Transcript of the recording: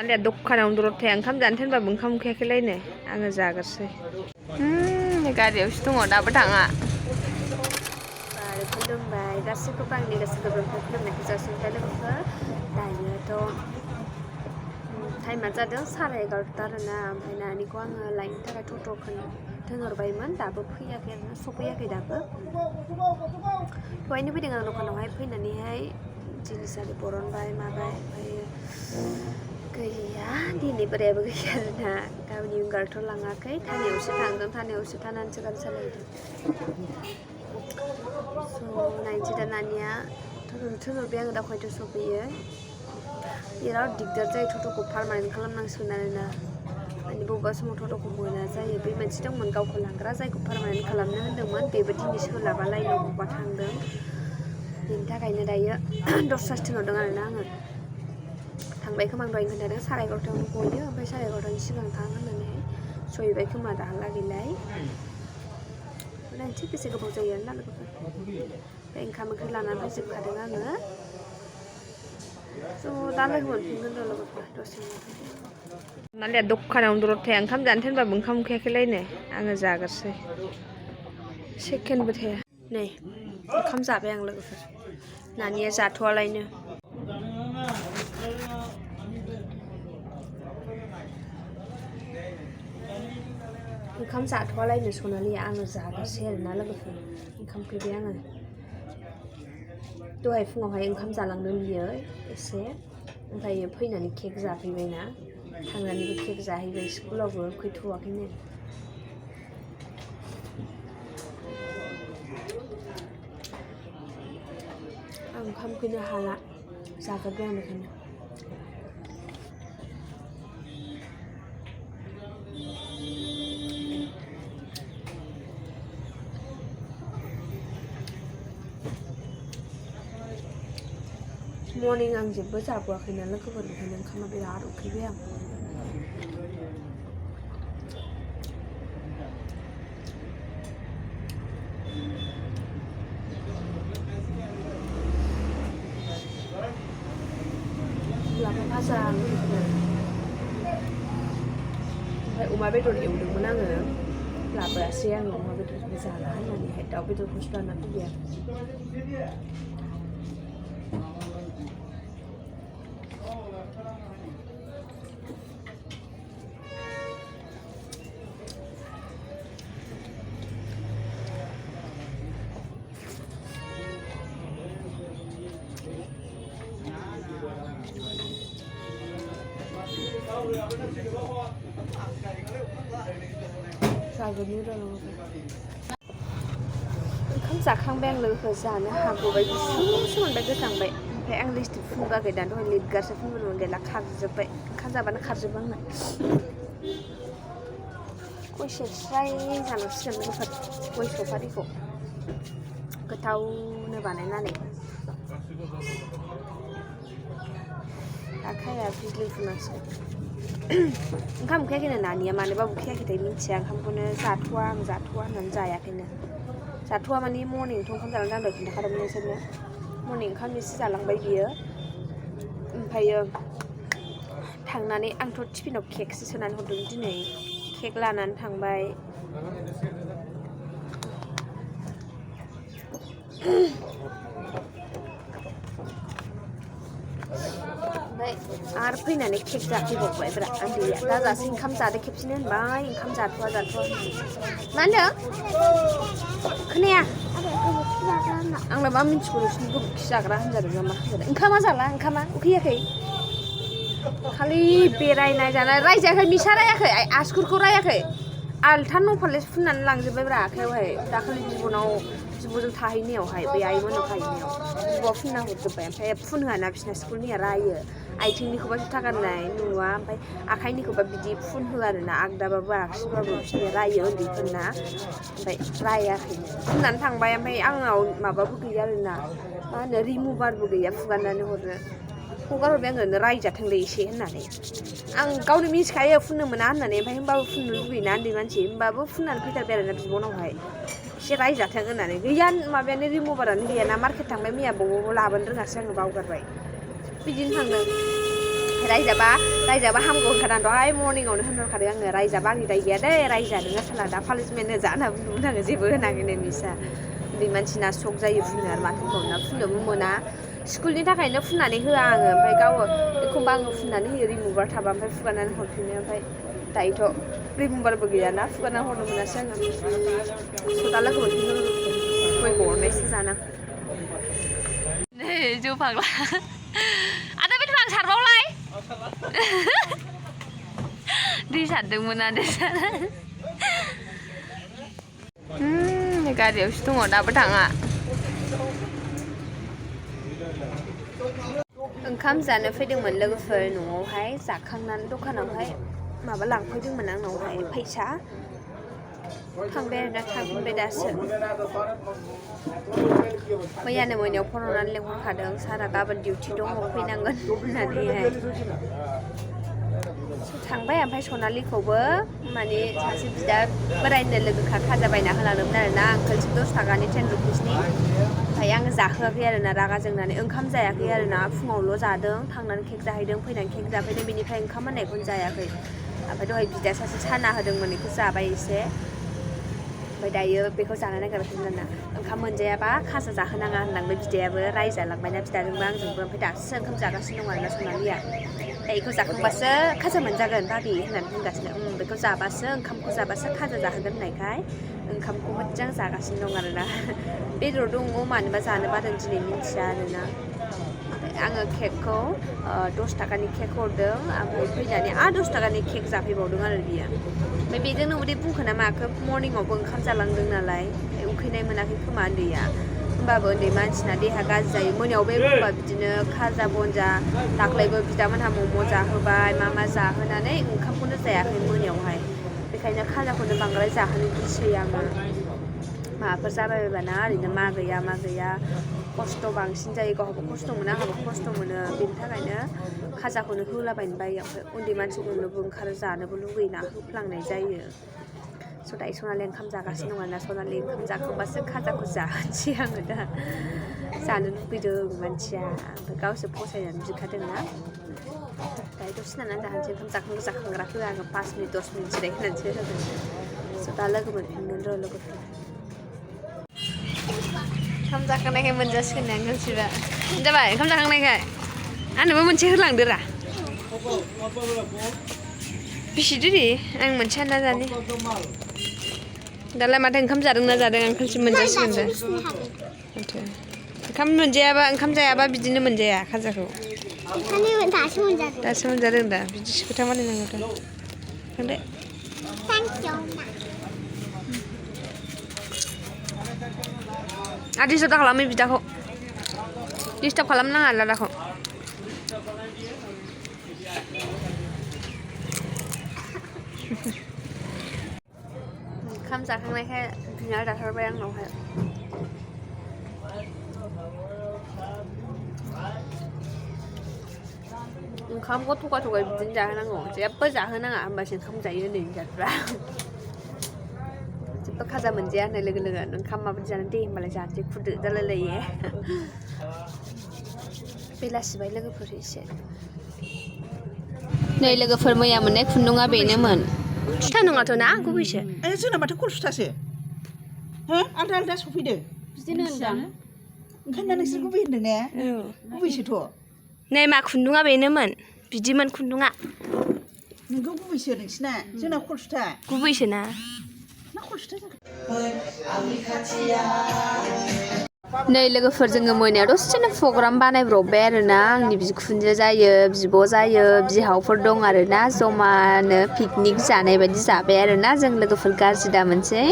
मालाया दखानावनो दरद थाया ओंखाम जानो थिनबाबो ओंखाम उखैयाखैलायनो आङो जाग्रोसै गारियावसो दङ दाबो थाङा खुलुमबाय गासैखौबो आंनि गोसो गोरबोनिफ्राय खुलुमनायखौ जासिबाय लोगोफोर दायोथ' टाइमा जादों 11:30 आरोना ओमफ्राय नानिखौ आङो लायनो थाखाय टट'खौ थिनहरबायमोन दाबो फैयाखै आरोना सफैयाखै दाबो दहायनो फैदों आं दखानावहाय फैनानैहाय जिनिस आरि बरनबाय माबाय ओमफ्राय गैया दिनै बोरायाबो गैया आरोना गावनि उइंगारथ' लाङाखै थानायावसो थांदों थानायावसो थानानैसो गारि सालायदों स' नायनोसै दा नानिया थिनहरबाय आङो दा खयथायाव सफैयो बिराद दिगदार जायो टट'खौ पारमानेन्ट खालामनांसिगोन आरोना माने बबेबा समाव टट'खौ मोना जायो बे मोनसे दंमोन गावखौ लांग्रा जायखौ पारमानेन्ट खालामनो होन्दोंमोन बेबो दिनै सोलाबा लाइनाव बबेबा थांदों बेनि थाखायनो दायो दस्रासो थिनहरदों आरोना आङो थांबाय खोमा आं दहायनो खोन्थादों 11:30आवनो गयो ओमफ्राय 11:30नि सिगां थां होननानैहाय सहैबाय खोमा दाहालागैलाय नायनोसै बेसे गोबाव जायो आरोना लोगोफोर ओमफ्राय ओंखाम ओंख्रि लानानै फैजोबखादों आङो स' दा लोगो मोनफिनगोन र' लोगोफोर दसे मालाया दखानावनो दरद थाया ओंखाम जानो थिनबाबो ओंखाम उखैयाखैलायनो आङो जाग्रोसै सेकेन्डबो थाया नै ओंखाम जाबाय आं लोगोफोर नानिया जाथ'वालायनो ओंखाम जाथ'वालायनो सनालिया आङो जाग्रोसै आरोना लोगोफोर ओंखाम उखैबाय आङो दहाय फुङावहाय ओंखाम जालांदों बियो एसे ओमफ्राय फैनानै केक जाफैबायना थांनानैबो केक जाहैबाय स्कुलावबो उखैथ'वाखैनो आं ओंखाम उखैनो हाला जाग्रोबाय आं बेखायनो मर्निं आं जेबो जाबोआखैना लोगोफोर बेखायनो ओंखामा बिराद उखैबाय आं लाफा भाजा ओमफ्राय अमा बेदर एवदोंमोन आङो लाबोआसै आङो अमा बेदरखौ जाला होननानैहाय दाउ बेदरखौसो लाना फैबाय आं जागोननि र' ओंखाम जाखांबाय आं लोगोफोर जानो हागौबाय गुसुसो मोनबाय गोजांबाय ओमफ्राय आं लिपस्टिक फुनबोआखै दा दहाय लिपगार्डसो फुनबोदोंमोन गैला खारजोब्बाय ओंखाम जाबानो खारजोबो आंना गय सेरस्राय जानांसिगोन लोगोफोर गय सफारिखौ गोथावनो बानायनानै आखाइया बिजली फुनांसिगोन ओंखाम उखैयाखैनो नानिया मानोबा उखैयाखैथाय मिन्थिया ओंखामखौनो जाथ'वा होननानै जायाखैनो जाथ'वा माने मर्निंथ' ओंखाम जालांदों आं दहाय खिन्थाखादोंमोन नोंसोरनो मर्निं ओंखाम एसे जालांबाय बियो ओमफ्रायो थांनानै आंथ' टिफिनाव केकसो सोनानै हरदों दिनै केक लानानै थांबाय ओमफ्राय आरो फैनानै केक जाफैबावबाय ब्रा उन्दैया दाजासो ओंखाम जादो खेबसेनो होनबाय ओंखाम जाथ'वा मा होनदों खोनाया आंलाय मा मिन्थिगौ नोंसिनि गोबोरखि जाग्रा होनजादों ना मा होनजादों ओंखामा जाला ओंखामा उखैयाखै खालि बेरायनाय जानाय रायजायाखै मिसा रायाखै आसुगुरखौ रायाखै आलथा नफालेस फुननानै लांजोब्बाय ब्रा आखाइयावहाय दाखालि बिब'जों थाहैनायावहाय बे आइमोनाव थाहैनायाव बिब'आ फुनना हरजोब्बाय ओमफ्राय फुनहोआना बिसिना स्कुलनिया रायो आथिंनिखौबा जुथा गाननाय नुवा ओमफ्राय आखाइनिखौबा बिदि फुनहोआ आरोना आगदाबाबो आगसिबाबो बिसोरनिया रायो उन्दैफोरना ओमफ्राय रायाखैनो फुननानै थांबाय ओमफ्राय आंनाव माबाबो गैया आरोना मा होनो रिमुभारबो गैया फुगारनानै हरनो हगारहरबाय आङो रायजाथोंलै एसे होननानै आं गावनो मिथिखायो फुननो मोना होननानै ओमफ्राय होमबाबो फुननो लुगैयोना उन्दै मानसि होमबाबो फुननानै फैथारबाय आरोना बिब'नावहाय एसे रायजाथों होननानै गैया माबायानो रिमुभारानो गैयाना मार्केट थांबाय मैया बबावबा लाबोनो रोङासै आङो बावगारबाय बिदिनो थांदों रायजाबा हामगौ होनखादां दहाय मर्निंआवनो होनहरखादों आङो रायजाबा आंनि दाय गैया दे रायजादोंना साला दा पानिसमेन्ट होजा होनना बुंदोंमोन आङो जेबो होनाखैनो मिसा उन्दै मानसिना सक जायो फुनो आरो माथो होनबावना फुनोबो मोना स्कुलनि थाखायनो फुननानै होआ आङो ओमफ्राय गाव एखमबा आङो फुननानै होयो रिमुभार थाबा ओमफ्राय फुगारनानै हरफिनो ओमफ्राय दायोथ' रिमुभारबो गैयाना फुगारनानै हरनो मोनासै आङो स' दा लोगो मोनफिनगोन गयखौ अरनायसो जाना नै जौ फाग्ला आदा बे आं सारबावलाय दै सारदोंमोन आदा गारियावसो दङ दाबो थाङा ओंखाम जानो फैदोंमोन लोगोफोर न'आवहाय जाखांनानै दखानावहाय माबा लांफैदोंमोन आंनावहाय फैसा थांबाय आरो दा थांफिनबाय दासो मैयानो मोनायाव फन हरनानै लेंहरखादों सारा गाबोन डिउटि दङ फैनांगोन होननानैहाय थांबाय ओमफ्राय सनालिखौबो माने सासे बिदा बोरायनो लोगोखा खाजा बायना होलांदोंमोन आरोना आंकोलसिम 10 थाखानि 10 रुपिसनि ओमफ्राय आङो जाहोआखै आरोना रागा जोंनानै ओंखाम जायाखै आरोना फुङावल' जादों थांनानै केक जाहैदों फैनानै केक जाफैदों बेनिफ्राय ओंखाम होननायखौनो जायाखै ओमफ्राय दहाय बिदा सासे साना होदोंमोन बेखौ जाबाय एसे ओमफ्राय दायो बेखौ जानो नागिरबाय आरोना ओंखाम मोनजायाबा खाजा जाहोनाङा होनलांबाय बिदायाबो रायजालांबायना बिदाजोंबो आंजोंबो ओमफ्राय दासो ओंखाम जागासिनो दं आरोना सनालिया बेखौ जाखांबासो खाजा मोनजागोन भाबि होननानै बुंगासिनो बेखौ जाबासो ओंखामखौ जाबासो खाजा जाहोगोन होननायखाय ओंखामखौ मोजां जागासिनो दं आरोना बेदर दङ मानोबा जानो बादों दिनै मिन्थिया आरोना आङो केकखौ 10 थाखानि केक हरदों ओमफ्राय फैनानै 10 थाखानि केक जाफैबावदों आरो बियो ओमफ्राय बेजोंनो उदै बुंखो ना माखो मर्निंआवबो ओंखाम जालांदों नालाय उखैनाय मोनाखै खोमा उन्दैया होमबाबो उन्दै मानसिना देहा गाज्रि जायो मोनायावबो एखमबा बिदिनो खाजा बनजा दाख्लैबो बिदामोनहा मम' जाहोबाय मा जाहोनानै ओंखामखौनो जायाखै मोनायावहाय बेखायनो खाजाखौनो बांद्राय जाहोनो गिसै आङो माबाफोर जाबायबायना ओरैनो मा गैया खस्थ' बांसिन जायो गावहाबो खस्थ' मोनो आंहाबो खस्थ' मोनो बेनि थाखायनो खाजाखौनो होलाबायनो बायो ओमफ्राय उन्दै मानसिफोरनोबो ओंखारो जानोबो लुगैना होफ्लांनाय जायो स' दायो सनालि ओंखाम जागासिनो दं आरोना सनालि ओंखाम जाखांबासो खाजाखौ जाहोनोसै आङो दा जानो लुगैदों मानसिया ओमफ्य गावसो फसायनानै बिखादोंना दायो दसे नानानै जाहोनोसै ओंखाम जाखांग्रा होआ आङो 5 मिनिट 10 मिनिट जिरायहोनानैसो होगोन स' दा लोगो मोनफिनगोन र' लोगोफोर ओंखाम जाखांनायखाय मोनजासिगोन ना ओंखामसिबा जाबाय ओंखाम जाखांनायखाय आंनोबो मोनसे होलांदो रा बेसे दिरि आं मोनसे हानना जानि दालाय माथो ओंखाम जादोंना जादों आंखौलसिम मोनजासिगोन दा माथो ओंखाम जायाबा बिदिनो मोनजाया खाजाखौ दासो मोनजादों दा बिदिसो खोथा मानिनांगौ दा थांदो डिस्टार्ब खालामो बिदाखौ डिस्टार्ब खालामनाङा दादाखौ ओंखाम जाखांनायखाय बिनार जाथारबाय आंनावहाय ओंखामखौ थगाय बिदिनो जाहोनांगौ जेबो जाहोनाङा होमबासो ओंखाम जायो नै बिदाफ्रा जेबो खाजा मोनजाया होननाय लोगो लोगो ओंखाम माबायदि जानो दे होमबालाय जानोसै खुरदो जालायलायो बेलासिबाय लोगोफोर एसे नै लोगोफोर मैया मोननाय खुन्दुङा बेनोमोन सुथा नङाथ' ना गुबैसो जोंना माथो कल सुथासो हो आलदा सफैदो बिदिनो होनदां ओंखायनो नोंसोर गुबै होनदों ने गुबैसोथ' नै मा खुन्दुङा बेनोमोन बिदिमोन खुन्दुङा नोंगौ गुबैसो नोंसिना जोंना कल सुथा गुबैसो ना कल सुथा नै लोगोफोर जोङो मोनायाव दसेनो प्रग्राम बानायब्रबबाय आरोना आंनि बिखुनजो जायो बिब' जायो बिहावफोर दं आरोना जमानो पिकनिक जानाय बायदि जाबाय आरोना जों लोगोफोर गाज्रि दा मोनसै